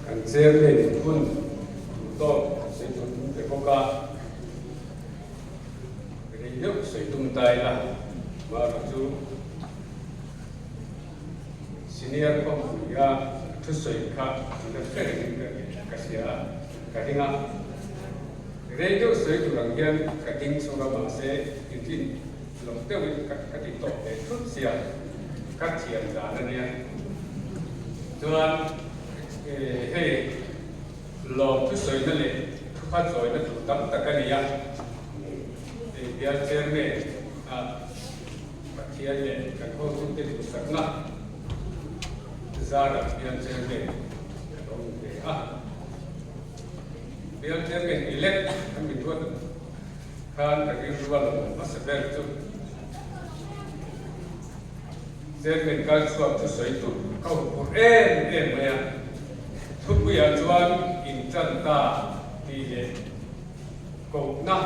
Kan chairman in hun duh tawk sawi tur tum pe bawk a, rei deuh sawi tum ta ila, mahrawh chu senior khawmpuia thusawi kha an la hre rengin ka hria a, ka ring a. Rei deuh sawi tur ang hian ka ding chhuak a, mahse inrin loh deuhin ka ti tawp leh thut sia, ka thiam dan a nia. Chuan hei lawm thusawina leh thupha chawina tur tam tak a ni a, hei bial chairman ah Pathian leh kan hotute duhsakna zarah bial chairman kan awm ve a. Bial chairman elect kan min ruat khan ka rilru a lo awm hmasa ber chu chairman kal chhuak chu sawi tur ka huphurh em em mai a. Thupuiah chuan intan ta tih leh kohna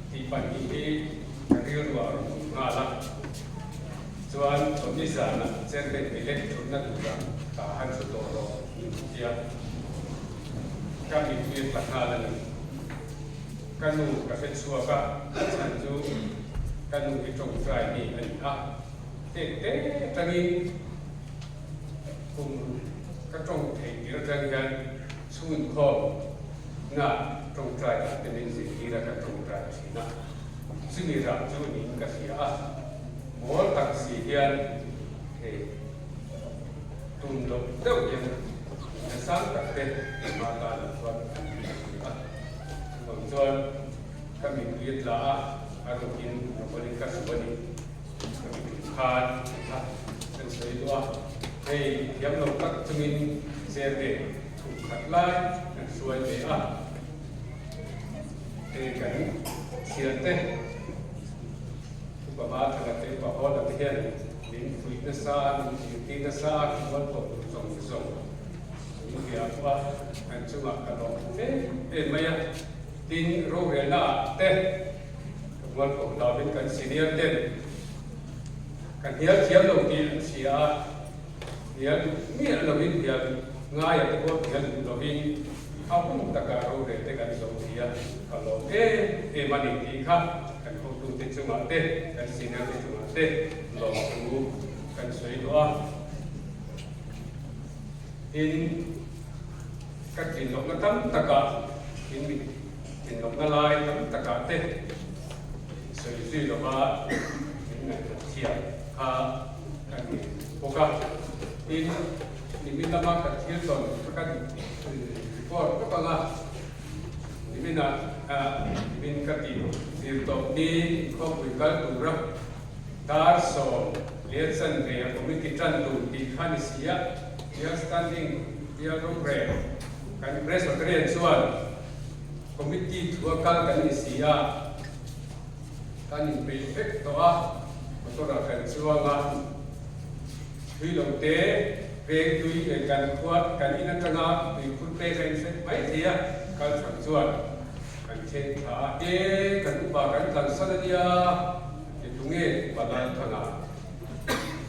tih pahnih hi ka rilruah a rawn awm nghal a. Chuan chawhni zanah chairman elect thutna turah ka han thu tawh rawh min ti a, ka mitui a tla nghal a ni. Ka nu ka hre chhuak a, a chhan chu ka nu hi tawngtai mi a ni a, tek te atangin kum ka tawng thei tir atang hian chhunkhawm na tawngtai ah te min zirtir a, ka tawngtai thin a, chumi rah chu niin ka hria a. Mawl tak si hian hei tum loh deuh hian na sang tak te hma tan ah chuan an ti a ni a. Chuvang chuan ka mipui a tla a, a rukin rawlin ka hru a ni. Ka mipui khan a kan sawi duh a, hei thiam lo tak chungin chairman thum khat lai kan hruai ve a. Hei kan thiante. Upa Ba Thanga te Upa Hawla te hian min fuih nasa a, min zirtir nasa a, kan rual pawh tur zawng zawng min bia pawh a, kan chungah ka lawm em em mai a. Tin, rorelna ah te ka rual pawh lovin kan senior ten ka hnial thiam lo tih an hria a, hnial duh miah lovin hnial ngaia te pawh hnial duh lovin a hun takah rorel te kan zo thei a. Ka lawm em em a ni tih kha kan hotute chungah te, kan senior te chungah te lawmthu kan sawi duh a. Tin, ka tlin lohna tam takah, in mi tlin lohna lai tam takah te sawi zui lova min ngaihtuah thiam kha ka ni bawk a. Tin, nimin lama kan thil tawn kha kan report vek ang a. Niminah nimin ka tih zir tawp ni inkhawmpui kal tura dar 10:15 a committee tan tur tih kha ni si a, Bial Standing Bial Rorel kan Presbyterian chuan committee thua kal kan ni si a, kan inpeih vek tawh a, motor ah kan chuang a, thui lo te Veng tui leh kan khua kan in atanga tuikhur pek a inhret mai thei a, kal chang chuan kan thleng thla a, E kan upa kan kalsan a nia, ti tunge upa Lalthanga?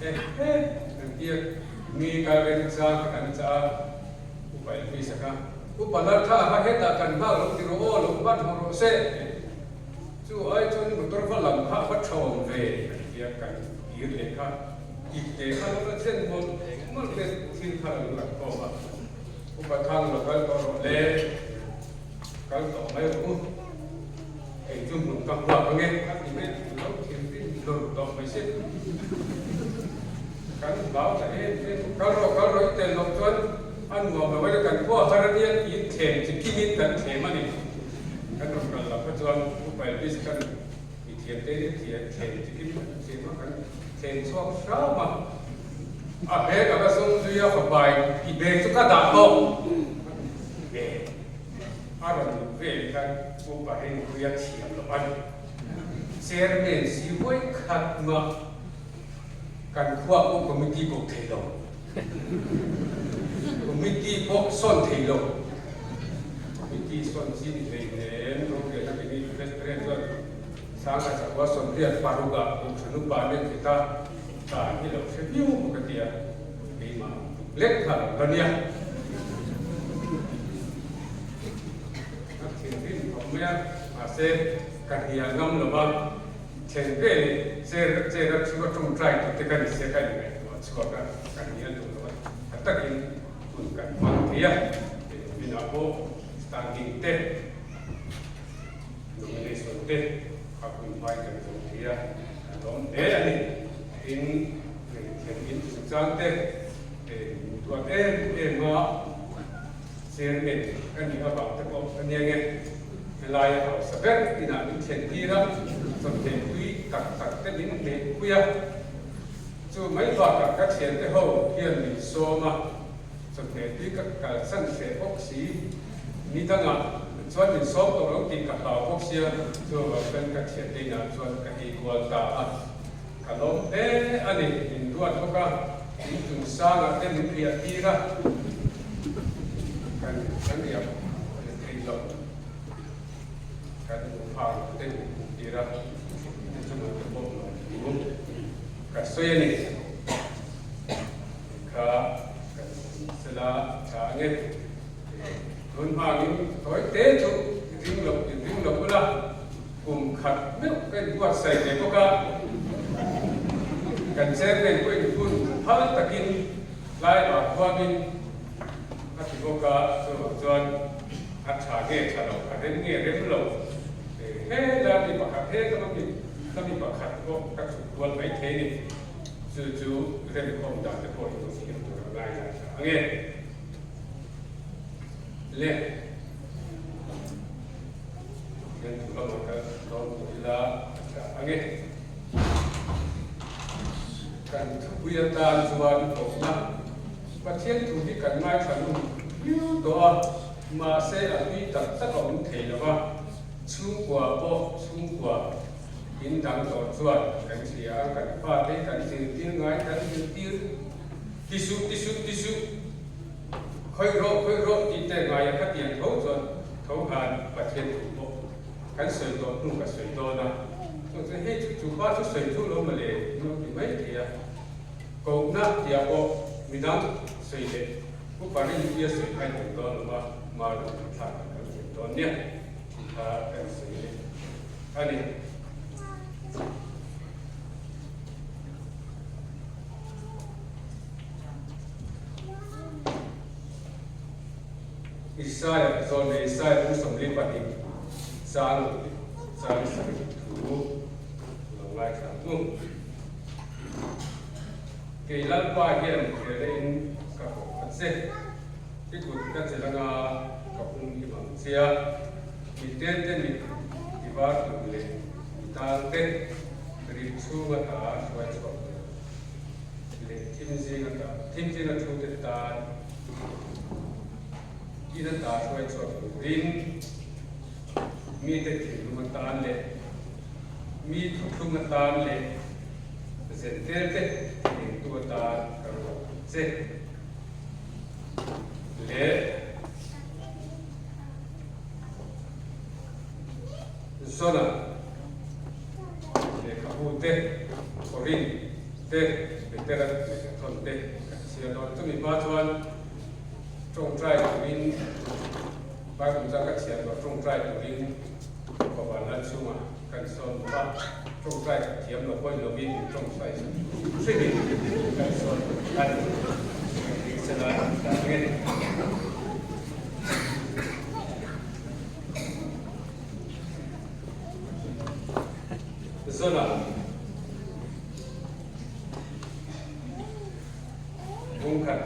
E he kan tia mi kal remchang kha kan chah a, upa in hui sak a, Upa Lalthanga kha hetah kan nghak lo ti rawh aw, lo hman hawh rawh se, chu ai chuan motor va lam kha a va tha awm ve kan tia kan kir leh kha. Ipte kha lo la chen mawlh mawlh te thil kha lo la khawm a, Upa Thang lo kal tawh rawh le, kal tawh mai rawh u, kei chu hmun ka hmuak ange a ti mai a, lo thinrim hlur tawh mai se. Kan hlau ta em em, kal rawh kal rawh i tel loh chuan a nuam lo aia kan khua har ania tiin thlem chi kimin kan thlem a ni. Kan rawn kal loh kha chuan Upa Elvis kan Mi thiamte hi thiam thlem chikin kan thlem a, kan thlem chhuak hram a. A bag a ka sum zui a, fapa i bag chu ka dah tawh. Bag a rawn luh vel khan upa Rinpuia thiam loh a ni. Chairman si huai khat mah kan khua pawh committee koh thei lo. Committee pawh sawn thei lo. Committee sawn chi ni hlei nen rorelna kini President chuan Sangha Chakua 86 ah Kohhran upa nen khita dan hi lo hre viau bawk a tia, keimah tuk lek kha lo la nia. A thinrim khawp mai a, mahse ka hnial ngam lo va. Thlen ve leh chair chair a thu a tawngtai tur te ka ni sia ka inngaihtuah chhuak a, kan hnial duh lo a, tha takin hun kan hmang thei a, minah pawh standing te, nomination te kha hun hmai kan zawng thei a, kan lawm hle a ni. Tin, thlen in chungchang te min duat em em a, Chairman ka nih avang te pawh ka nia nge, helaia hausa ber inah min thlen tir a, chawhmeh tui tak tak te min hmeh pui a. Chu mai bakah ka thiante ho hian min sawm a, chawhmeh tui ka kalsan hreh bawk si, ni dangah chuan min sawm tawh lo tih ka hlau bawk sia, chuvang chuan ka thiante inah chuan ka ei kual ta a. Ka lawm hle a ni, min duat bawk a, in chung sangah te min riah tir a, kan kan riah thei lo, kan hmuh phak loh te min hmuh tir a, te chungah te pawh lawm thu ka sawi a ni. Kha kan sela tha ange, tun hmangin tawi te chu ring loh in ring lo ula. Kum khat meuh ka inbuatsaih ve bawk a, kan chairman pawhin hun phal takin tlaiva khuamin a ti bawk a, chuvang chuan a tha nge tha lo, a rem nge rem lo, he la mi pakhat he ka mi ka mi pakhat pawh ka chhuk kual mai thei ni, chu chu remkhawm dan te pawh in thiam tur a ngai lai tha ange le. Pathian thu lamah kal dawn tur ila a tha ang e. Kan thupui atan chuan kohna Pathian thu hi kan ngaithla ngun viau tawh a, mahse a tui tak tak a awm thei lo va, chhungkua pawh chhungkua in dang tawh chuan kan hria a, kan fate kan zirtir ngai kan zirtir ti suh ti suh ti suh. Khawih rawh, khawih rawh tih te ngaia kha tiang tho chuan tho khan Pathian thu pawh kan sawi tawh hnu ka sawi dawn a, chu chu hei chu chu pa chu sawi thu lo mawle in lo ti mai thei a, kohna tia pawh midang sawi leh upa rinpuia sawi kha in awm dawn lo va, maru thlak kan thiam dawn nia. kha kan sawi leh a ni. Isaia zawn leh Isaia bung 42 chang leh chang sarih thu lo ngaithla ang u. Kei Lalpa hian hriatna in ka kawh a che. I kut ka chelh anga ka pum i bang che a, mi tente mit i var tur leh mi tang te rip chhung ata hruai chhuak tur leh thim zing ata thim zinga thu te tan in ata hruai chhuak turin mite thinlung atan leh mi thuthlung atan leh zentel te thinengtu atan ka ruat ang che. Leh Zona lehkhabu te, Korin te, Petera lehkhathawn te kan chhiar dawn. Chumi hma chuan tawngtai turin Bible chuan ka chhiar tawh tawngtai turin Upa Lalchhunga kan sawn bawk a, tawngtai ka thiam lo pawhin lovin min tawngtai hrim in kan sawn bawk a ni. Engtik sela dan nge? Zona bung khat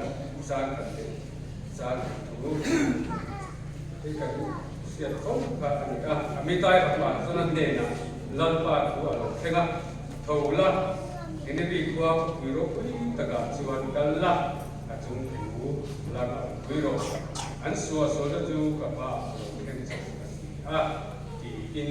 zan khat leh zan khat thu hi kan hriat fo kha a ni a. Amitai Rahman chuan a hnenah Lalpa thu a lo thleng a, Tho la, Nineveh khua khawpui ropui takah chuan kal la, a chung thu la ka awmpui rawh. An suahsualna chu ka hmaah a lo thleng chho a si a, tiin.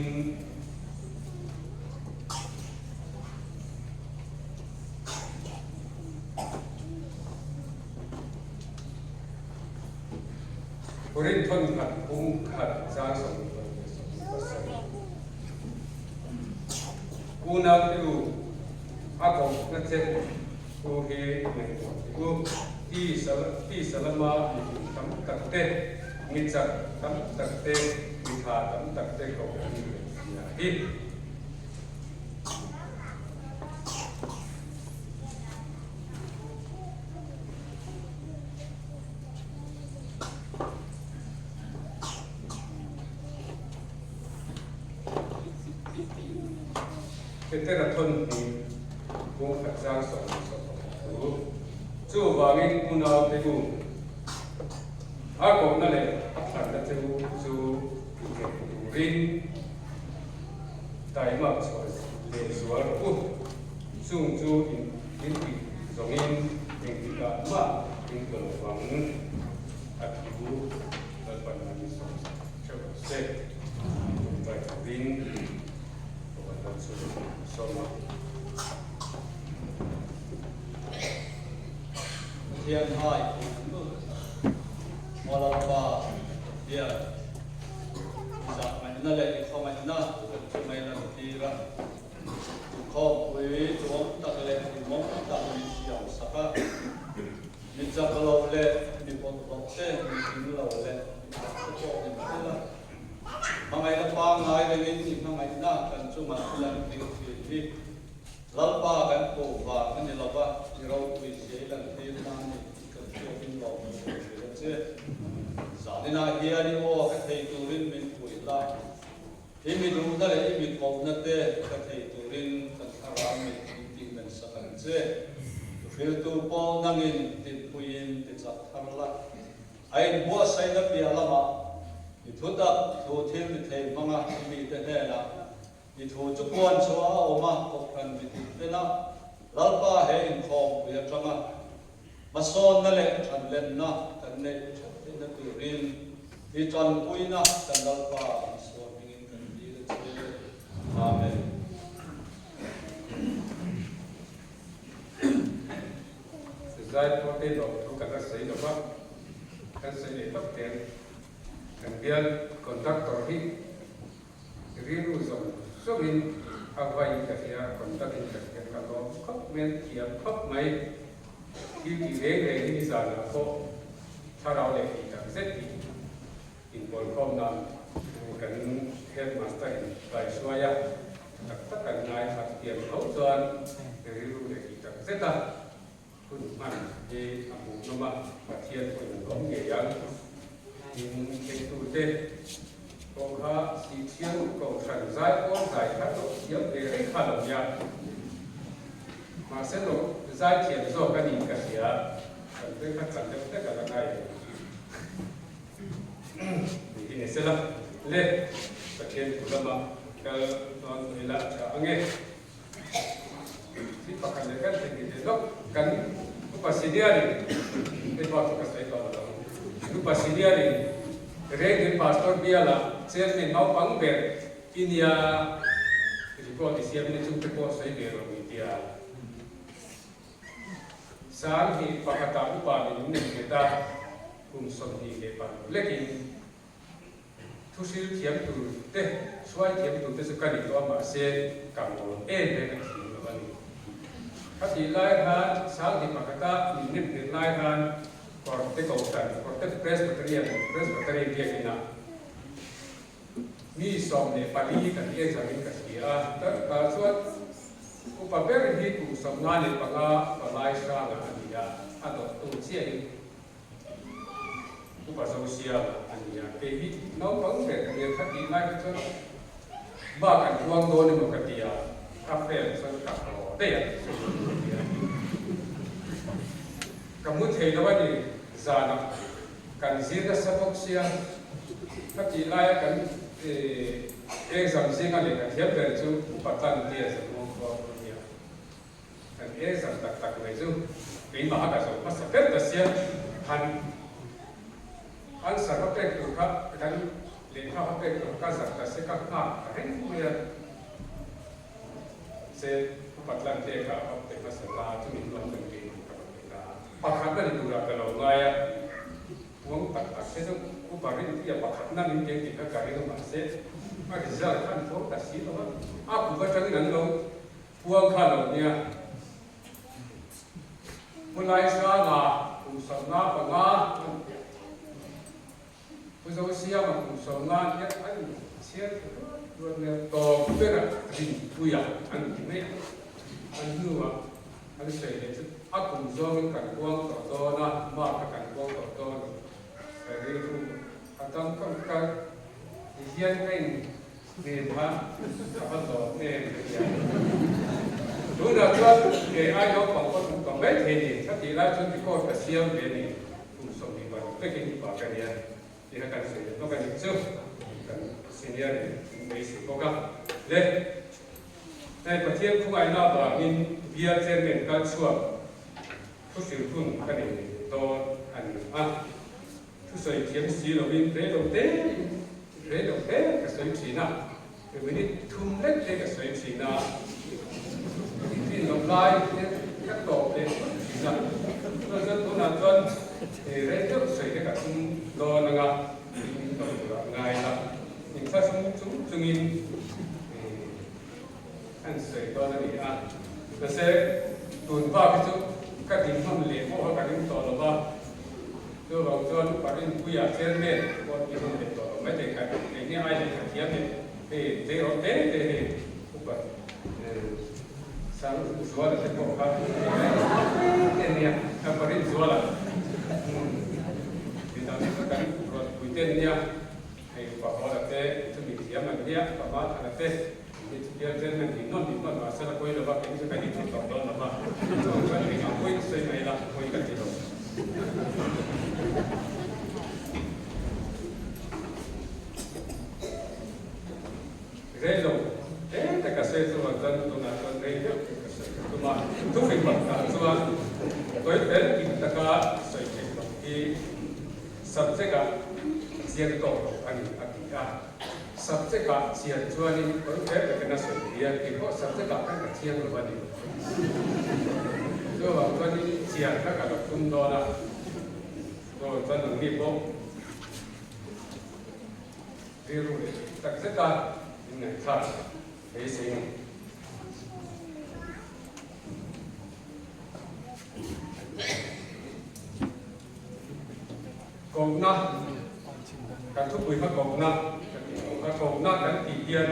Korin thawnkhat pum khat zang 27. Unau te u, a kohna che u hi ngaihtuah teh u. Tisa lama mihring tam tak te, mi chak tam tak te, mi tha tam tak te koh an ni leh zia hi. Petera thawnhnih kawngkhat zang 11 thu. Chuvangin unaute u, a kohna leh a thlanna che u chu nghet turin taimak chhuah lehzual rawh u. Chung chu in tih zawngin engtikah mah in tla lo vang a thu Lalpan a ni sawm theuh rawh se. Tawngtai turin Pavan Lal chu a sawm a. Pathian hai pui ang u. Aw Lalpa, Pathian, i zahngaihtna leh i khawngaihna kan chunga i lantir a. Inkhawmpui duhawm tak leh hlimawm tak min siam sak a, mi chak lo leh mi bawlhhlawh te, mi tling lo leh mi chak te pawh min hrilh a. Hmangaihna pangngai rengin i hmangaihna kan chungah i lan tir thin hi Lalpa kan phuh vang a ni lo va, i ropui zia i lan tir na a ni tih kan hriatin lawm kan sawi thin a che. Zaninah hian i aw ka thei turin min puih la. I mi duhna leh i mi kohna te ka thei turin kan thlarau mit min tih men sak ang che. Thuhriltu pawh nangin tinpuiin ti chak thar la. A inbuatsaihna piah lamah i thu tak thu thil ti thei hmanga i mite hnenah i thu chu puan chhuah a awm a, kohhran mi tih tena Lalpa he inkhawmpui atanga Hmasawnna leh ṭhanlenna kan neih ṭhat theihna turin i ṭanpuina kan Lalpa Isua hmingin kan dil a che. Amen. Zai pawh te lawm thu kan la sawi lo va, kan sawi leh tawp teh ang. Kan bial conductor hi Rilru zawng zawngin a vain ka hria, contact in ka hria, ka lawm khawp mai, an thiam khawp mai. Thil tih reng reng hi nizanah pawh thlarau leh tih tak zet tih inpawlkhawmna kan. Headmaster in kaihruai a, tha tak tak an ngai kha chutiang tho chuan rilru leh tih tak zet a hun hman hi a hmuhnawm a, Pathian pawhin a lawm ngei ang. Tin, thlengtute pawh kha Sihthiang Kohhran zaipawl zai kha tawh thiam ve reng kha lo nia. Mahse lo zaithiam zawk a nih ka hria, kan veng kha chan deuh hlek a la ngai em? Ni hi ni sela, le Pathian thu lama kal dawn tawh ila a tha ange. Thil pakhat leh kan thei ngei lawk, kan upa senior in hei bak chu ka sawi tawh lo ang, upa senior in Rengdil Pastor biala chairman naupang ber i nia report i siam ni chungte pawh sawi ve rawh ni tia Sang hi pakhatah upa min nei nghet a, kum 25 lekin thu hril thiam tur te, hruai thiam tur te chu ka ni tawh a, mahse ka ngawn em em ka thiam lo a ni. Khatih lai khan Sang hi pakhata min nem nghet lai khan Kawrte Kohhran, Kawrte Presbyterian, Presbytery biakinah Mi 14 kan exam in ka hria a, tah chuan upa ber hi kum 55 palai hranga a ni a, a dawttu chiahin upa Zosiama a ni a, kei hi naupang ber ka nia, khatih lai kha chuan ba kan huang dawn emaw ka ti a, ka fail chuan ka haw daih a, ka mu thei lo a ni zanah. Kan zir nasa bawk sia, ka tih laia kan exam zinga lehkha thiam ber chu Upa Tan tia Zamuang khua a nia. Kan exam tak tak mai chu keimah a ka zo hmasa ber ta sia, han answer a pek tur kha kan lehkha a pek tur ka zak ta sia ka nghak ta reng mai a. Se Upa Tlan te kha a va pe hmasa ta, chumi hnuah chuan keimah ka va pe ta a. Pakhatna ni turah ka lo ngai a, puang tak tak te chu Upa Rinpuia pakhatna min pek tih kha ka ring a, mahse a result kha an puang ta si lo a, a kum atangin an lo puang kha lo nia. Pu Laisanga kum 55 an piah. Pu Zosiama kum 50 an piah an chhiar ta ruat ruat mai a, tawp bera Rinpuia an ti mai a, an hnuah an sawi leh chu a kum zawngin kan kuang tawh dawn a, mark a kan kuang tawh dawn ka rilru a dam ka ka ti hian ka in hnem a, ka va lawm em ka ti a. Tunah chuan kei ai naupang pawh tum tawh mai thei ni, khatih lai chuan record ka siam ve a ni. Kum 20 vekin upa ka nia tih kha kan sawi leh bawk a nih chu kan senior in min beisei bawk a. Le, hei Pathian khawngaihnna avangin bial chairman kal chhuak thuhril hun ka nei leh dawn a ni a. Thusawi thiam si lovin rei lo te rei lo te ka sawi thin a, minute thum lek te ka sawi thin a, rin loh lai te ka tawp leh phawt thin a, chuan chuan tunah chuan rei deuh sawi te ka tum dawn anga min lo tur a ngai la, inthlahrung chung chungin an sawi dawn a ni a, mahse tun bak hi chu ka dinhmun leh pawh kha ka ring tawh lo va. Chuvang chuan Parinpuia chairman pawh tih hun leh tawh lo mai thei kha kei hi ai lehkha thiam leh hei tleirawl te te hei upa sang Zuala te pawh kha te nia ka Parinzuala midang chu kan ruatpui te nia hei upa Hawla te chumi thiam an nia upa Hmathana te Ni chu bial chairman ni nawn ni nawn mahse la pawi lova kei chu ka ni thei tawh dawn lova chuan chuan eng ang pawi sawi mai la pawi ka ti lo. Rei lo te te ka sawi chuan chuan tunah chuan rei deuh te ka sawi ka tum a, thufing pakhatah chuan tawi fel kim taka sawi theih loh hi subject ah chiang tawk lo a ni a ti a. Subject ah chian chuanin tawi fel takin a sawi thei a, kei pawh subject ah khan ka chiang lo a ni. Chuvang chuanin chian kha ka lo tum dawn a, chuvang chuan nangni pawh rilru leh tak zeta min ngaihthlak beisei ni. Kohna, kan thupui kha kohna ka ti lo. a kohna kan tih hian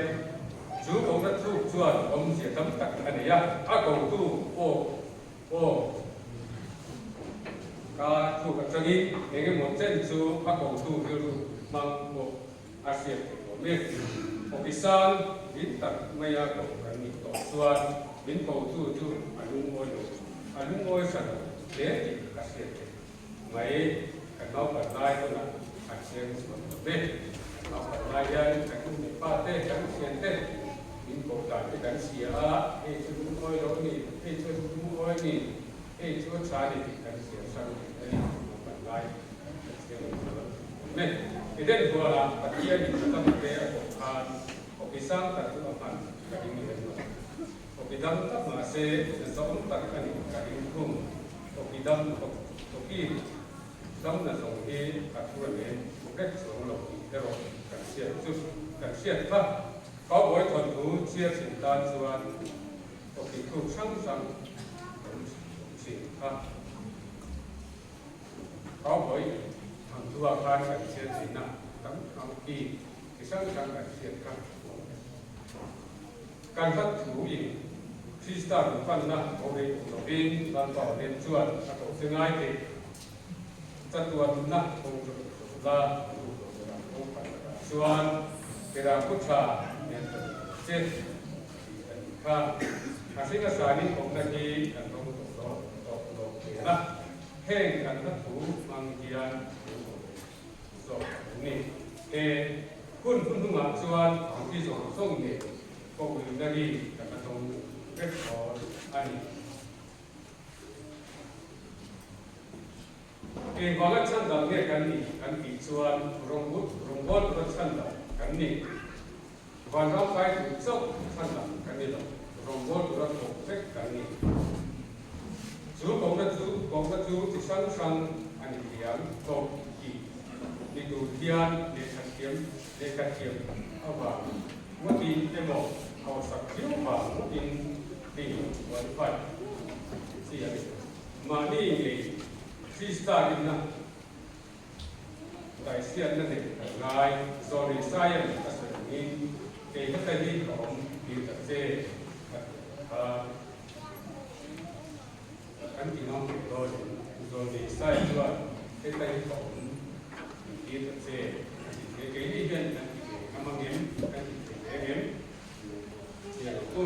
chu kohna thluk chuan awmzia tam tak a nei a, a kotu aw aw ka thluk atangin eng emaw chen chu a kotu rilru hmang pawh a hriat theih awm e. Awpisang min tak maia koh kan nih tawh chuan min kotu chu a lungawi lo, a lungawi hran lo hle tih a hriat theih. Mai kan naupan lai hunah kan cheng chhuak lo ve. Kan naupan lai hian kan nu leh pa te, kan thian te min koh dan te kan hria a, hei chu lungawi lo a ni, hei chu lungawi a ni, hei chu a tha a ni tih kan hria hrang thei a ni. Naupan lai kan cheng lo awm e. Eden huanah Pathianin Adama te a koh khan awpi sang tak chu a hman ka ring lem lo. Awpi dam tak mahse zawm tak a nih ka ring thung. Awpi dam awpi damna zawng hi a thu a nen vek chuang lo tih erawh kan hriat chu kan hriat kha. Cowboy thawnthu chhiar thin tan chuan awpi thluk hrang hrang awm thin kha. Cowboy thawnthu ah khan kan chhiar thin a, tam awpi chi hrang hrang kan hriat kha. Kan hlat thu in Krista min panna ko rei tawh lovin Lalpa Awlem chuan a ko che ngai thei. Chatuan nunna kawng chu rawn zawh la, a duh lo berah kawng pan lakah chuan Berah pu tha nen ka duh lo che a ti a nih kha. A hring a sanin awmna hi kan rawng tawh lo tawh lo hmel a, heng kan hla thu hmang hian min ko ve zawk a lo ni. He hun hnuhnungah chuan Engti zawng zawng nen Kohhran hi kan la tawng vek dawn a ni. Engvanga chhandam nge kan nih kan tih chuan rawngbawt tura chhandam kan ni. Vanram kai tur chauh chhandam kan ni lo, rawngbawt tura thawk vek kan ni. Chu kohna chu kohna chu chi hrang hrang a ni thiam tawk tih ni tur hian lehkhathiam lehkhathiam avang ngawtin emaw hausak viau vang ngawtin hei qualify chi a ni. Mahni ngei Krista rinna daihsiatna nei kan ngai. Zawlei Saian a sawi angin kei heta hi ka awm tir ta che a ti ang kha. Kan ti ngam ve dawn em? Zawlei Sai chuan heta hi ka awm min tir ta che a ti ve. Keini hian kan ti ve ngam ang em? Kan ti thei ve ang em? Chiang ang u.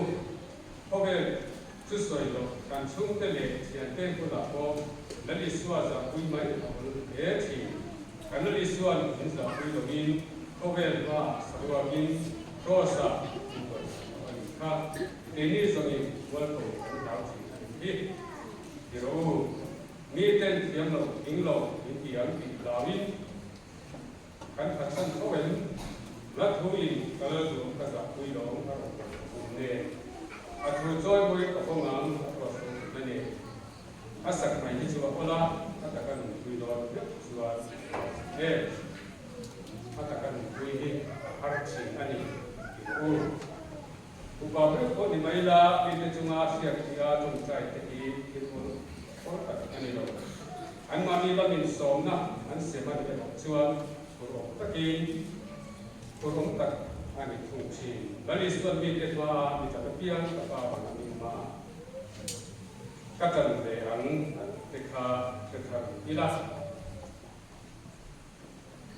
Khawvel chu sawi loh kan chhungte leh thiante bulah pawh Lal Isua zahpui mai a awl hle thin. Kan Lal Isua'n min zahpui loin khawvel hmaah saruakin Kraws-ah min pawisa tawh a nih kha. Keini zawngin mualpho kan hlau thin a nih hi. Ti rawh u, miten thiam lo ding lo min ti ang tih hlauin Kan phatsan tho em? La thu in ka lal duh ka zahpui lo a rawn kum nen. A thu chawi mawi ka vawng ang a cross lo tihna nen. A sak mai hi chu a awl a, a taka nunpui dawn vek chuan e a taka nunpui hi a har thin a ni tih rawh u. Upa ber pawh ni mai la, mite chunga hriat thih a tawngtai te hi thil awl awl tak a ni lo. Anmahni lamin sawmna an sem a nih erawh chuan phur awm takin phur awm tak a ni thung thin. Lal Isuan mite hmaa mi tak apiang ka pa vang a min hmaa ka tan ve ang te kha hre thar ila.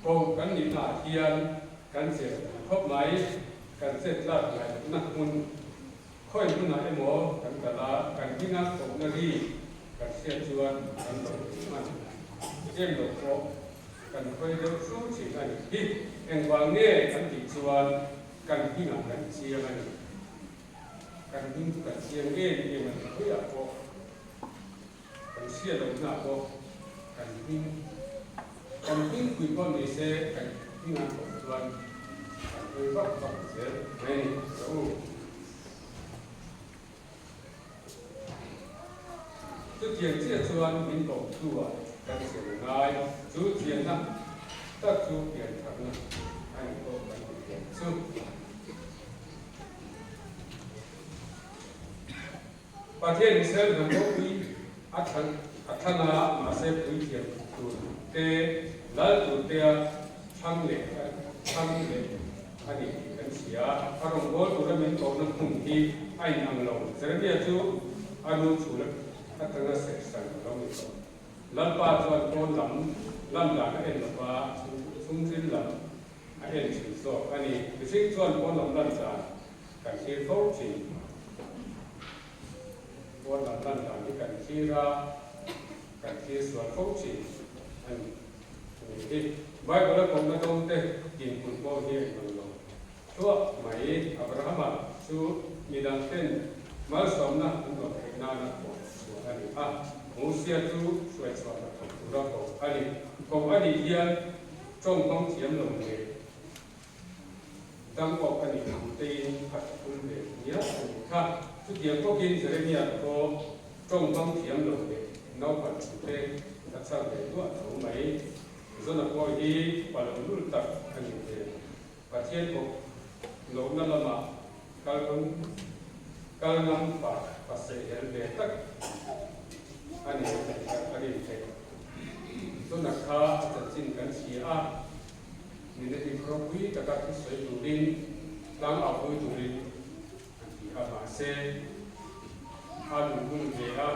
Ko kan nihnaah hian kan chet khawp mai, kan chet lak ngai lohna hmun Khawi hmunah emaw kan kal a, kan hminga kohna ri kan hriat chuan kan lo hman em lo pawh kan khawi deuh hru thin a nih hi. Engvang nge kan tih chuan kan hmingah kan chiang a ni. Kan hming chu kan chiang em em a ni. Khawiah pawh kan hriat lohnaah pawh kan hming kan hming pui pawh ni se kan hmingah pawh chuan kan hawi vak vak zel mai a ni. Ka u. Chutiang chiah chuan min koh hnuah kan chian a ngai. Chu chianna tak chu piantharna a ni pawh kan ti thiam chu. Pathian Israel hnam ropui a thlan a thlan a, mahse puithiam tur te, lal tur tea thlang leh thlang leh. A ni tih kan hria. A rawngbâwl tura min kohna hmun hi a inang lo. Jeremia chu a nu chhul atanga serhsan a lo ni tawh. Lalpa chuan pawn lam lan dan a en lova, chhungril lam a en thin zawk a ni. Mihring chuan pawn lam lan dan kan thlir fo thin. Pawn lam lan dan hi kan thlir a, kan thlir sual fo thin a ni. Ni hi Bible a kawmna dawngte dinhmun pawh hi a inang lo thluah mai. Abrahama chu midang ten malsawmna an dawn theih nana koh chhuah a ni a, Mosia chu hruai chhuah hna thawk tura koh a ni. Koh a nih hian tawng hmang thiam lo leh dang awk a nih thu tein a tum ve ngial a nih kha. Chutiang bawkin Jeremia pawh tawng hmang thiam lo leh naupang thu te a chhar ve duah tho mai. Zona pawh hi pa lo lul tak a ni ve. Pathian pawh lohna lamah kal ngam kal ngam pa pa sehhel ve tak a ni a rin theih. Zona kha a chanchin kan hria a. Nineveh ropui taka thusawi turin tlang au pui turin an ti a, mahse a luhlul ve a,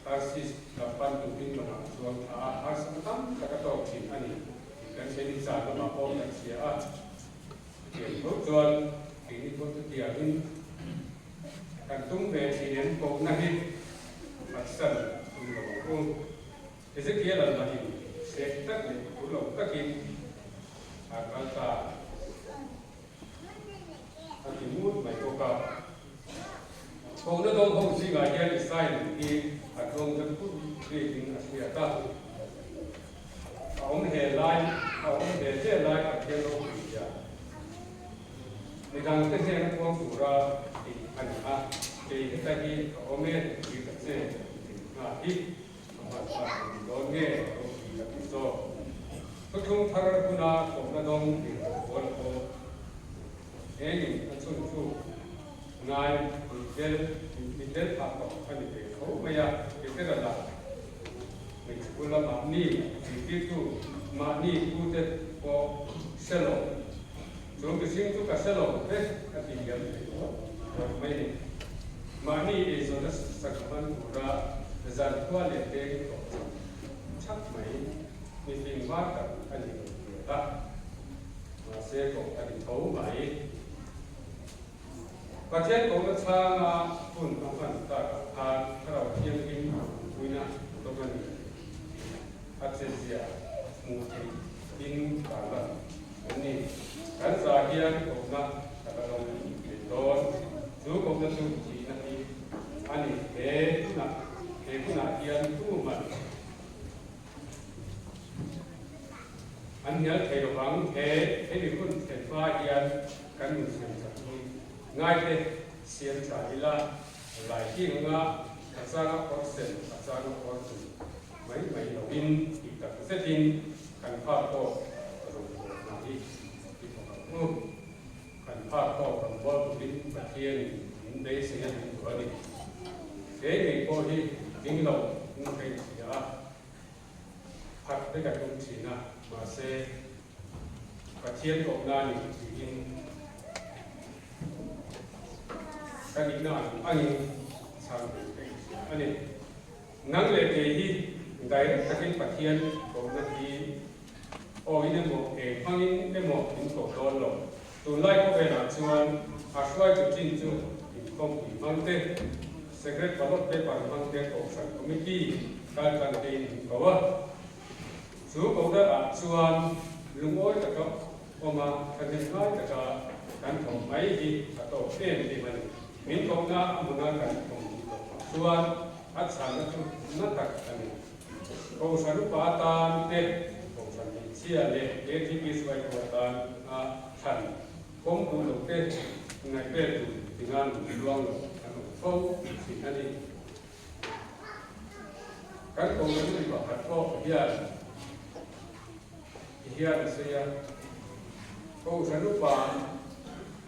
Tarsis lam pan turin lawngah chuan thla a harsatna tam tak a tawk thin a ni tih kan hria ni zan lamah pawh kan hria a, chutiang tho chuan keini pawh chutiangin kan tum ve thin em kohna hi phatsan tum lo ang u. Ezekiel-a lahin hreh tak leh phur lo takin a kal ta a ti ngut mai bawk a. Kohna dawng ho zingah hian Isaiah nun hi a tlawm deuh put bikin a hriat a. A awm hle lai, a awm hle hle lai Pathian ropui zia midangte hnena puang tura tih a ni a, kei heta hi ka awm e tih ka che tih nghal hi. A hman tak a ni dawn nge ropui ka ti zawk. Thuthlung thar huna kawmna dawng tir tawh pawl pawh engin a chhun thluk ngai mitdel mitdel phah tawh a ni ve tho mai a, Petera lah hmeichhe bula mahni zirtirtu mahni pute pawh hre lo chu mihring chu ka hre lo te a ti liam thei tawh mai ni. Mahni eizawnna sakhman tura zan khua leh peng tawh chak chak mai mifing var tak a ni lo hmel a, mahse koh a ni tho mai. Pathian kohna chhanga hun a hman takah khan Thlarau Thianghlim puina dawng a ni tih a chezia hmuh theih in tarlan an ni. Kan za hian kohna ka la dawng thei dawn. Chu kohna chu thihna hi a ni. He hunah he hunah hian tuman an hnial thei lo vang. He hemi hun thlen hma hian kan nun siam that hi ngaite siam tha ila, lai hing anga a changa awr sen, a changa awr dum mai mai loin tih tak zetin kan phak tawk rawngbâwl hna hi i thawk ang u. Kan phak tawk rawngbâwl turin Pathianin min beisei a min duh a ni. Kei ngei pawh hi ding lo in ka inhria a, phat vek a tum thin a, mahse Pathian kohna a ni tiin ka nihna ang angin chhang ve ka inhria a ni. Nang leh kei hi direct takin Pathian kohna hi aw in emaw eng hmangin emaw min koh dawn lo. Tunlai khawvelah chuan a hruaitu chin chu inkhawmpui hmang te, secret ballot paper hmang te kohhran committee kaltlang tein min ko a. Chu kohna ah chuan lungawi taka awm a, thahnem ngai taka kan thawm mai hi a tawk em em a ni. Min kohna a hmuna kan awm duh loh ah chuan a chhanna chu na tak a ni. Kohhran upa atan te, Kohhran hmeichhia leh ATP hruaitu atan a thlan pawm duh lo te ngaih vel tur tinga nun tluang lo an awm fo thin a ni. Kan kohhran mi pakhat pawh hian hian a sawi a, Kohhran upa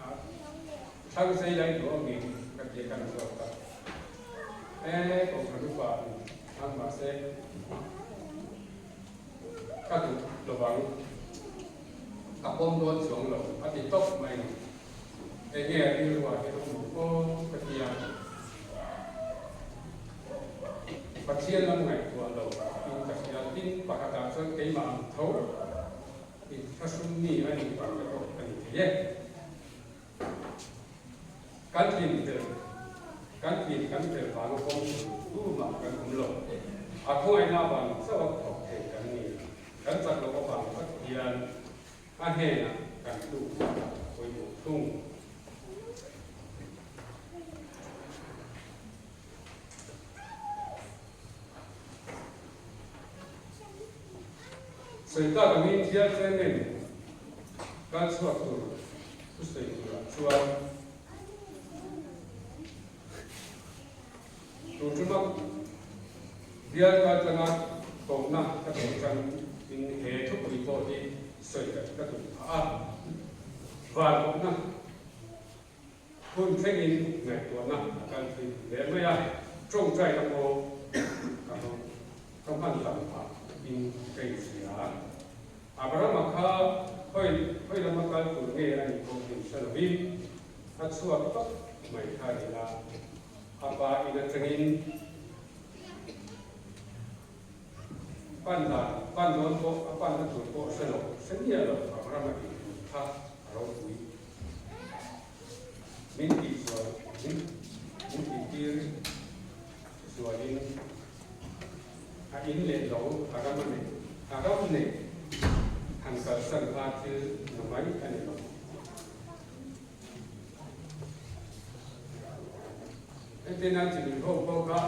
ah thlang sei lai duh angin ka ti a kan zawk a, e kohhran upa in thlang mahse ka duh lovang. Ka pawm dawn chuang lo a ti tawp mai ni. Enge a rilruah hian awm ang aw ka ti a. Pathian lam ngaihtuah lo in ka hria. Tin, pakhatah chuan keimah ang tho in thlahrung mi a nih vang te pawh ka ni thei e. Kan tlin fel, kan tlin kan fel vanga pawm tur tumah kan awm lo. A khawngaihna avang chauh a thawk thei kan ni. Kan chak loh avang tak hian a hnenah kan tluk a pawimawh thung. Sawi tak angin thial chairman kal chhuak tur thusawi turah chuan tun tuma bial kal tlanga kohna ka dawn tan in he thupui pawh hi sawi ka tum phah a, van kohna. Hun thlengin ngaihtuahna a kal thui hle mai a, tawngtaina pawh ka hmang ka hman tam phah in ka inhria. Abrahama kha khawi khawi lama kal tur nge a nih pawh min hre lovin a chhuak tawp mai kha a ni a, a pa in atangin pan dan pan dawn pawh a panna tur pawh hre lo hre miah lo Abrahama tih tur kha a ropui. Min tih zual min min tih tir zualin a in leh lo a ram a neih a ram neih han kalsan kha thil na mai a ni lo. Entirna chi min ho pawh kha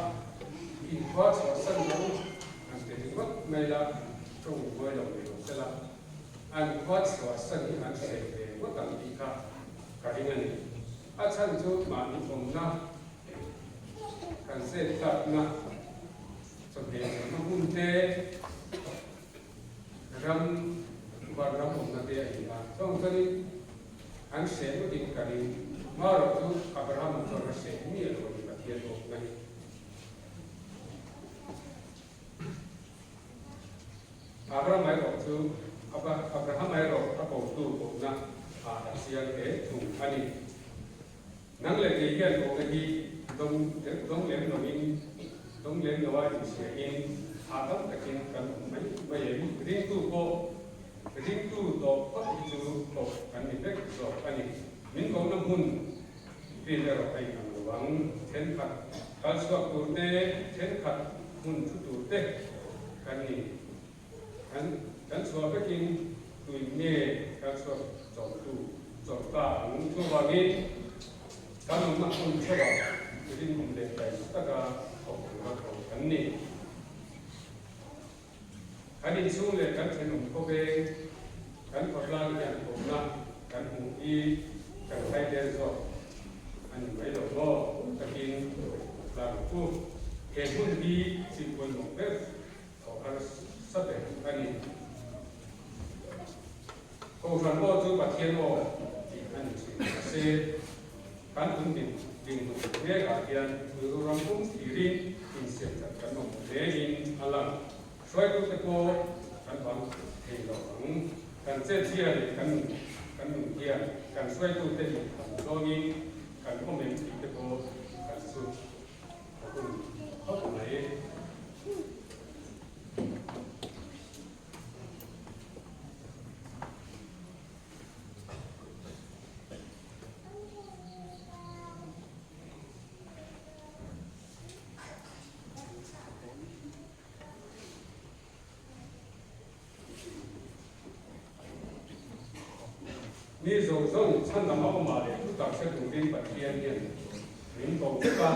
inkhua chhuahsan lo han ti ringawt mai la tawng buai lo ni lo sela. An khua chhuahsan hi an hreh ve ngawt ang tih kha ka ring a ni. A chhan chu mahni awmna kan chet tlatna chawhmeh zawhna hmun te, ram vanram awmna te a ni a. Chuvang chuanin an hreh ngawtin ka ring. Marawh chu Abrahama chuan a hreh miah lo a ni Pathian awmna hi. Abraham erawh chu Abraham erawh a kotu kohna ah a chiang hle thung a ni. Nang leh kei hian kohna hi dawng dawng lem loin dawng lem loa inhriain hahdam takin kan awm mai mai em? Ringtu pawh ringtu tawh phawt hi chu koh kan ni vek zawk a ni. Min kohna hmun rin erawh a inang lo ang. Thenkhat kal chhuak tur te, thenkhat hmun thu tur te kan ni. Kan kan chhuah vekin tuin nge kal chhuak chawlhtu chawlh ta ang? Chuvangin kan awmna hmun theuhah rinawm leh taima taka thawk tura tho kan ni. Kan inchhung leh kan thenawm khawveng, kan khawtlang hian awmna kan hmuh hi kan hai der zawk a ni mai lo maw? Takin tlang chu he hmun hi thil pawimawh ber thawh harsa ber a ni. Kohhran aw chu Pathian aw tih a ni thin. Mahse, kan tun din dinhmun mek ah hian Mizo ram pum thirin insiam that kan awm hlein a lang. Hruaitute pawh kan bang thei lo ang. Kan chetzia leh kan nun kan nun hian kan hruaitute nih tham zawngin kan awm em tih te pawh kan chhut a hun khawp mai. Mi zawng zawng chhan lama awmah leh thu tak hre turin Pathian hian min ko vek a,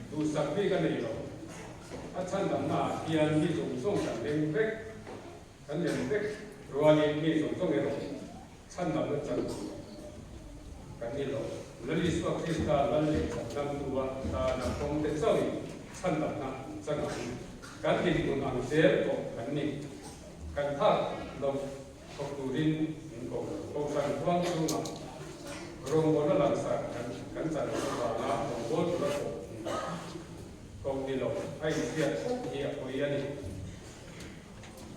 duhsak bik a nei lo. A chhan lamnaah hian mi zawng zawng kan leng vek, kan lem vek rualin mi zawng zawng erawh chhan lamna chan kan ni lo. Lal Isua Krista lal leh chhan lamtu a tana kawngte chauhin chhan lamna an chan ang. Kan dinhmun ang zel pawh kan ni. Kan phak lo thawk turin min ko lo. Kohhran huang chhungah rawngbawlna langsar kan kan chan loh avanga rawngbâwl tura pawh ni koh ni lo a inhriat fawk hi a pawi a ni.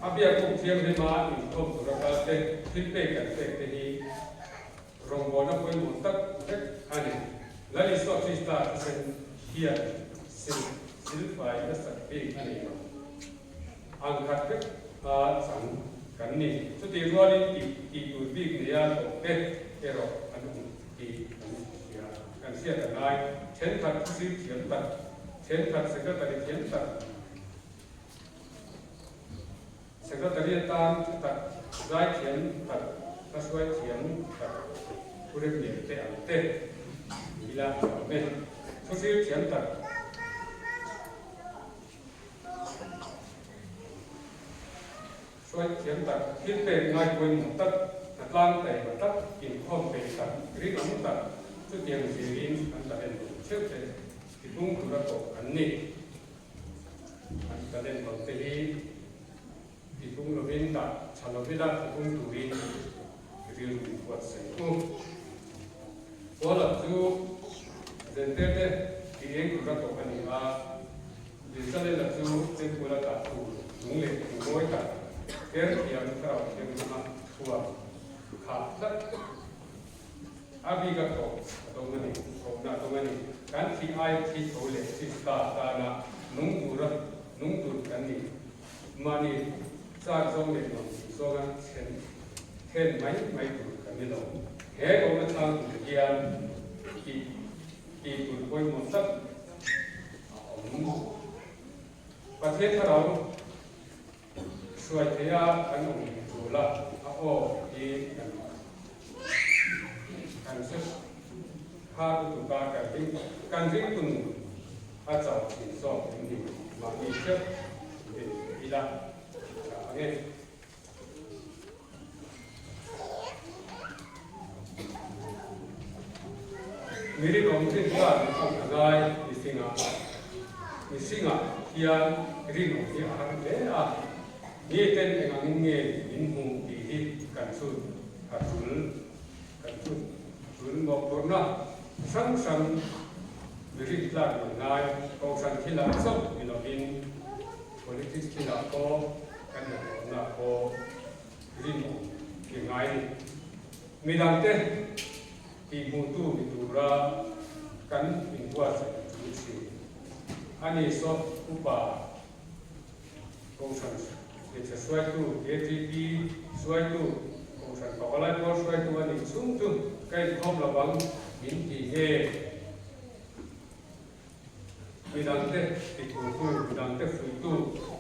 A biakbuk thianghlima inkhawm tura kal te, thil pek kan pek te hi rawngbawlna pawimawh tak vek a ni. Lal Isua Krista thisen hian sil silfai nasat bik a nei lo. Ang khat vek a chang kan ni. Chutih rualin tih tih tur bik neia hlawh te erawh an awm tih kan hria. Kan hriat a ngai. Thenkhat thusir thiam tak, thenkhat secretary thiam tak, Secretary atan thu tak, zai thiam tak, hmahruai thiam tak, thu rem lian te ang te ila a awm e. Thusir thiam tak. Hruai thiam tak, thil pek ngai pawimawh tak, hnatlang taima tak, inkhawm peih tak, rinawm tak, chutiang zirin an talent duh theuh te tipung tura tawh an ni. An talent lo te hi tipung lovin dah tha lovila tipung turin rilru in buatsaih u. Paula chu Zente te ti eng tura tawh a ni a, Jerusalem-a chu Temple-a dah tur lung leh thing mawi tak ter thiam thlarau thianghlim a thuam khah tlat. A bik a tawh a dawng a ni, tawhna a dawng a ni. Kan thih aia thi tho leh Krista tana nung tura nung tur kan ni. Mahni chak zawng leh nuam tih zawnga chhen then mai mai tur kan ni lo. He kohna chang tur hian tih tih tur pawimawh tak a awm. Pathian thlarau hruai theia kan awm tul a, a aw hi kan kan hre kha lutuk a, kan ring kan ring tun a chauh thin zawk em ni? Mahni hrep ve ila tha ang e. Mi rinawm rin khan a ngai mihringah mihringah hian rinawm hi a har hle a, mi ten eng angin nge min hmuh tih hi kan chhut a tul kan chhut a tul mawhphurhna hrang hrang mi rin tlak min ngai kohhran thilah chauh ni lovin Politics thilah pawh kan hnathawhna pawh rinawm i ngai ni. Midangte tihhmuhtu ni tura kan inbuatsaih a tul thin. Ani sawt upa Kohhran hmeichhe hruaitu, ATP hruaitu, Kohhran pavalai pawl hruaitu a nih chhung chu ka inkhawm lovang min ti nge? Midangte tihkultu, midangte fuihtu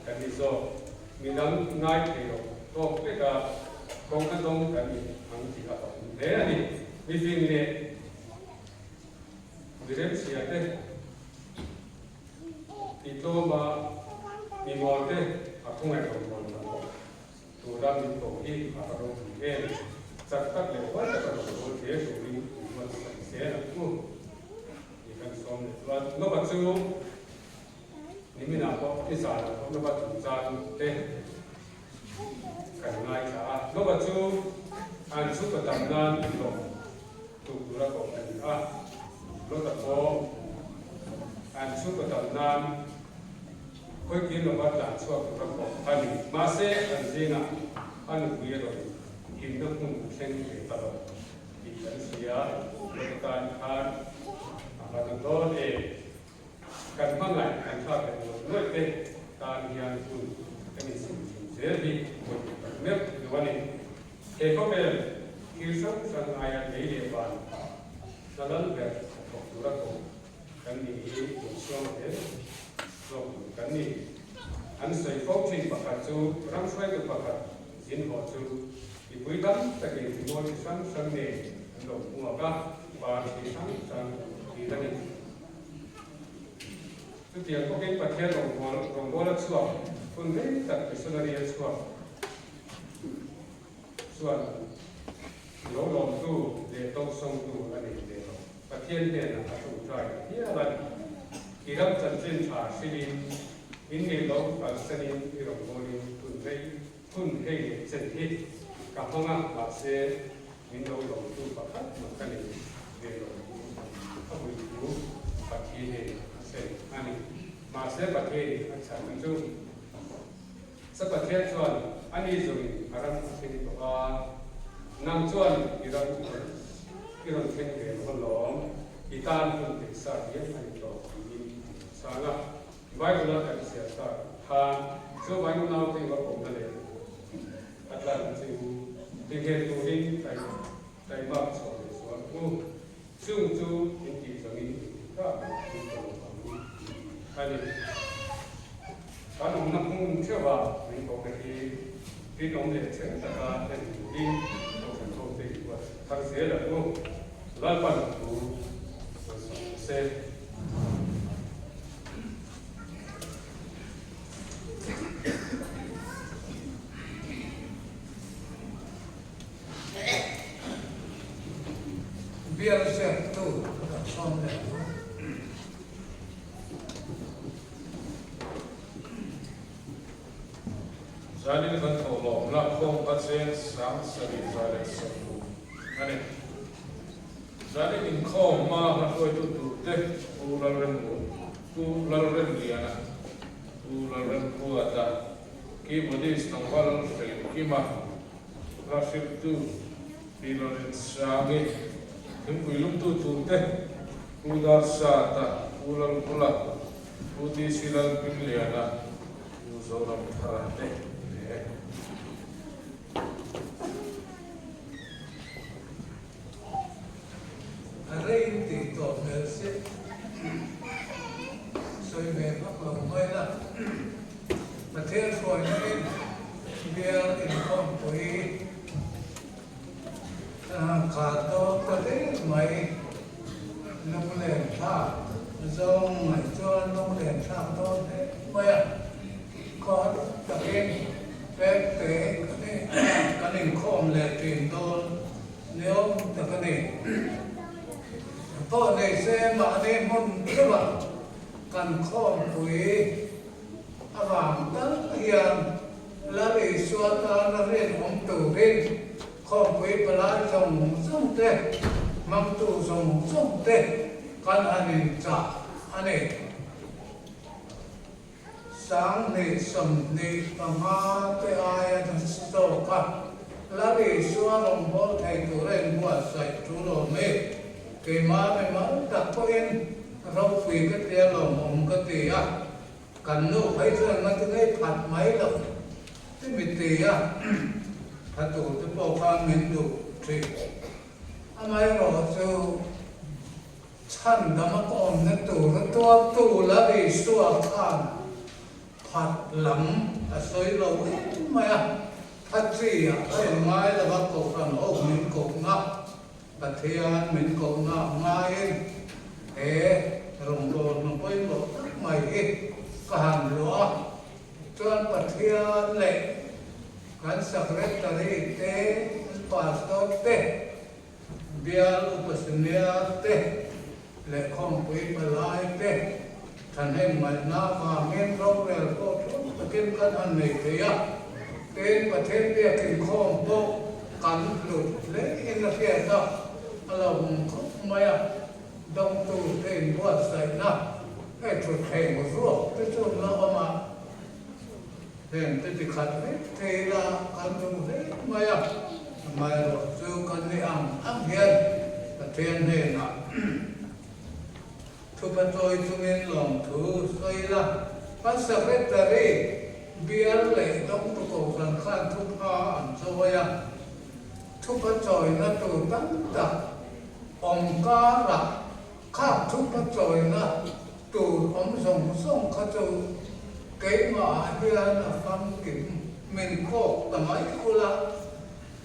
kan ni zawk. Midang ngai thei lo tawk vek a, kawngna dawng kan ni ang tih a hlauhawm hle a ni. Mifing leh miremchhia te tihtlawm a, mimawl te a khawngaih lo mawl ta bawk. Tura min ko hi a va ropui em! Chak tak leh huai taka rawn bawl hle turin in buatsaih zel ang u tih kan sawm leh chuan Nova chu niminah pawh i zanah pawh Nova chungchang te kan ngaithla a. Nova chu an chhungkaw dam nan lawm tuk tura koh a ni a, Lota pawh an chhungkaw dam nan Khawikir lova tlan chhuak tura koh a ni. Mahse, an zingah a nupui erawh in himna hmun a thleng ve ta lo tih kan hria. Lota tan khan a va na dawn em? Kan hmangaih kan thlak leh nuaih nuaih te tan hian hun kan insim thin zel hi pawimawh tak meuh lo a ni. He khawvel thil hrang hrang aia lei leh van hla lal ber a thawk tura koh Kan ni hi lungsuang hle zawk tur kan ni. An sawi fo thin pakhat chu ram hruaitu pakhat zin haw chu mipui tam takin rimawi chi hrang hrang nen an lo hmuak a, par chi hrang hrang tih a ni. Chutiang bawkin Pathian rawngbâwl rawngbâwl a chhuak hun rei tak missionary a chhuak chuan lo lawmtu leh dawngsawngtu a nei ve lo. Pathian hnenah a ṭawngṭai ta hial a ni. I ram chanchin ṭha hrilhin, in nei lo kalsanin i rawngbawlin hun rei hun hei leh chen hi ka hmang a, mahse min lo lawmtu pakhat mah ka nei ve lo a vui thu Pathianin a sawi a ni. Mahse Pathianin a chhan chu, Sa Pathian chuan. ani zawngin a ram a thleng tawh a, nang chuan i ram i rawn thleng ve lo alawm, i tan hun peihsa diam a ni tawh tiin a lo chhang a. Bible-a kan chhiar tak khan chuvangin naute i va kawmna leh a tlan chu tinghet turin taimak chhuah leh zual u. Chung chu in tih zawngin in ti kak in ka lo ang tih a ni. Kan awmna hmun theuhah min kohna hi rinawm leh chhel taka hlen turin Kohhran hote i buatsaih thar zel ang u. Lalpan thu malsawm rawh se. Bial ziaktu kan sawm leh ang. Zanin kan thawhlawm lakkhawm kha cheng 7160 a ni. Zanin inkhawm hma hla hruaitu turte Pu Lalremru, Pu Lalremliana, Pu Lalremruata, Keyboardist Tlangval Felkima, hla hrilhtu Pi Lalrinsangi, thingpui lumtu turte Pu Darsata, Pu Lalvula, Pu DC Lalhmingliana, Pu Zoramthara te leh. A rei tih tawh hmel si. Sawi ve vak lo mai la. Pathian hruaina in bial inkhawmpui kan han khar dawn ta der mai. Lunglen thlak zawng ngaih chuan lunglen thlak dawn hle mai a. Khaw takin pekte kan inkhawm leh thin dawn niawm tak a ni. Pawh nei se mahni hmun theuha kan khawmpui avang tal hian Lal Isua tana rinawm turin khawmpui palai zawng zawng te, hmangtu zawng zawng te kan han inchah a ni. 2025 te aia nasa zawk a, Lal Isua rawngbâwl thei tura inbuatsaih ṭul awm e. Keimah mimal tak pawhin ropui ka tia lawmawm ka ti a, kan nu phei chuan ngati ngei phat mai lo ti mi ti a, tha tur te pawh khan min duh ṭhin. Amaherawhchu. Chhan dam a awmna tur a tuartu Lal Isua khan phat lam a sawi lo em mai a, Phatri ah a in ngai lo a, Kohhran ho min kohna, Pathian min kohna a ngaiin he rawngbâwl hna pawimawh tak mai hi ka han luah a, chuan Pathian leh kan Secretary te, kan Pastor te, Bial upa senior te leh khawmpui palai te thahnem ngaihna avangin rorel pawh thu takin kan han nei thei a, tin Pathian biakin khawm pawh kan hlut hle in a hriat a, a lo hmu khawp mai a, dawngtu te inbuatsaihna hei thutthleng ruak te chu an la awm a. Heng te tikhat vek thei la kan duh hle mai a, amaherawh chu kan ni ang ang hian Pathian hnenah thupa chawi chungin lawmthu sawi la, kan Secretary bial leh dawngtu kohhran khan thupha an chawi a, thupa chawina tur tam tak awm karah khang thupa chawina Tur awm zawng zawng kha chu keimahah hian a famkim min kawk ta mai ula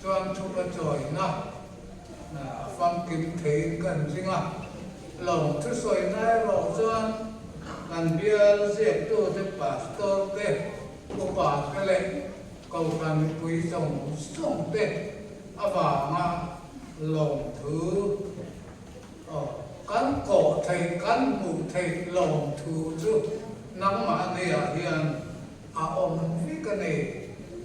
chuan thupa chawina a famkim theiin kan ring a. Lawm thusawi erawh chuan kan bial ziaktute pastor te, upa te leh kohhran mipui zawng zawng te avanga lawmthu Aw, kan kawh theih, kan hmuh theih lawmthu chu nangmah nia hian a awm vek a ni.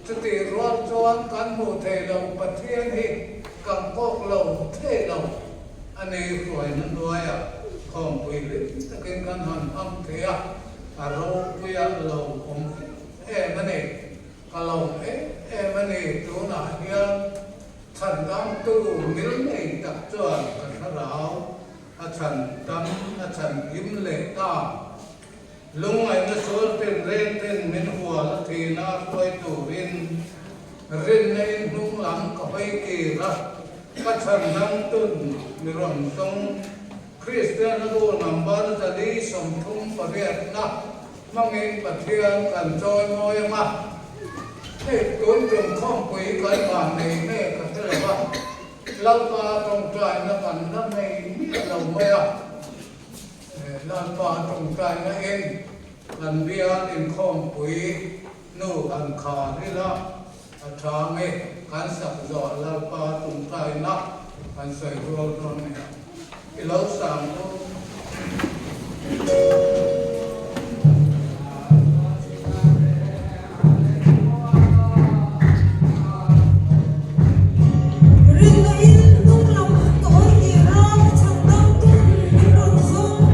Chutih rual chuan kan hmuh theih loh Pathian hi kan kawk lo thei lo a ni. Hruaina hnuaiah khawmpui hlim takin kan han hmang thei a, a ropuia lo awm em em a ni. Ka lawm em em a ni. Tunah hian chhandamtu ngilngei tak chuan ka thlarau a chhandam a chhanhim leh ta. Lungngaihna sual tinreng ten min hual a thina a hruai turin rinna in hnung lam ka hawi kir a, ka chhandamtun mi rawn zawng Kristian a bu number 438 na hmangin Pathian kan chawimawi ang a. Hei tun tum khawmpui kan van nei nge ka hre lo va, Lalpa tawngtaina kan la nei miah lo mai a. Lalpa tawngtaina in kan bial inkhawmpui hnu han khar ila a tha nge kan sak zawh Lalpa tawngtaina kan sawi rual dawn nia i lo sang u. Rinna in hnung lam ka hawi kir a, ka chhan dam tum min rawn zawng.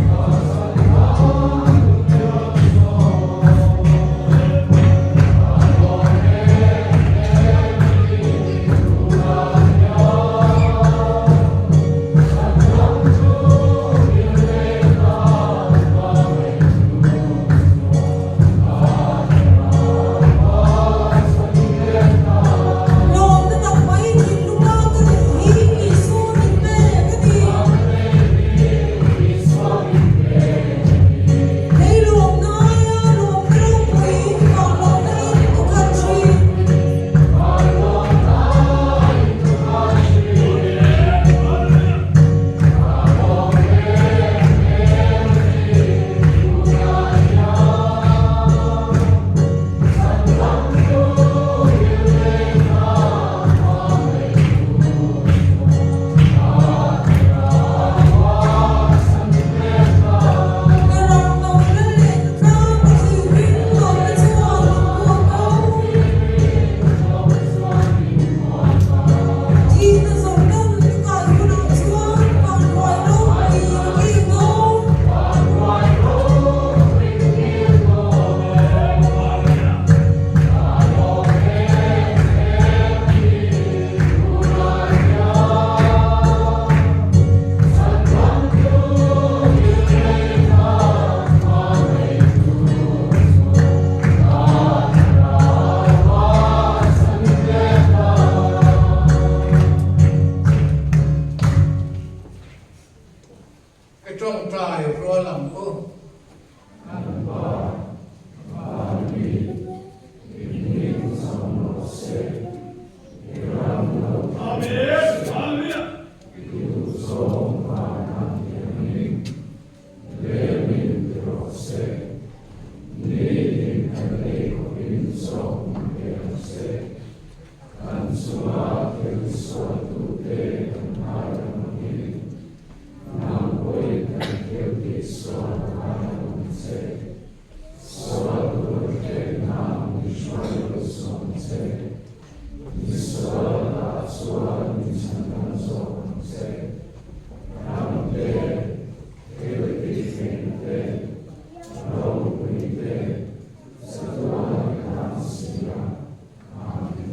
Lawmna tak mai thinlung a ka neih hi Isua min pek a ni. Lei lawmna aia lawmna ropui vang lawmna in ka khat thin. Ka ram no la leh tlang ka thlirin lawmna chuan min buak a. Thihna zawng dam ka kai hunah chuan vanruai ropui ka kil dawn. I tawngtai rual ang u. Kan Pa, Van mi, i hming cham rawh se, i ram lo thleng rawh se, i duhzawng vanah hianin lengin ti rawh se, nitin kan ei khawpin zawk min pe ang che, kan chunga thil sualtute kan ngaidam angin. Nang pawhin kan thil tih sual a ngai lo ang che. Sual tur thlekna min hruai lo suh ang che. Mi sual lakah chuan min chhandam zawk ang che. Ram te, thil tih theihna te, ropui te, chatuan i tan si a. Amen.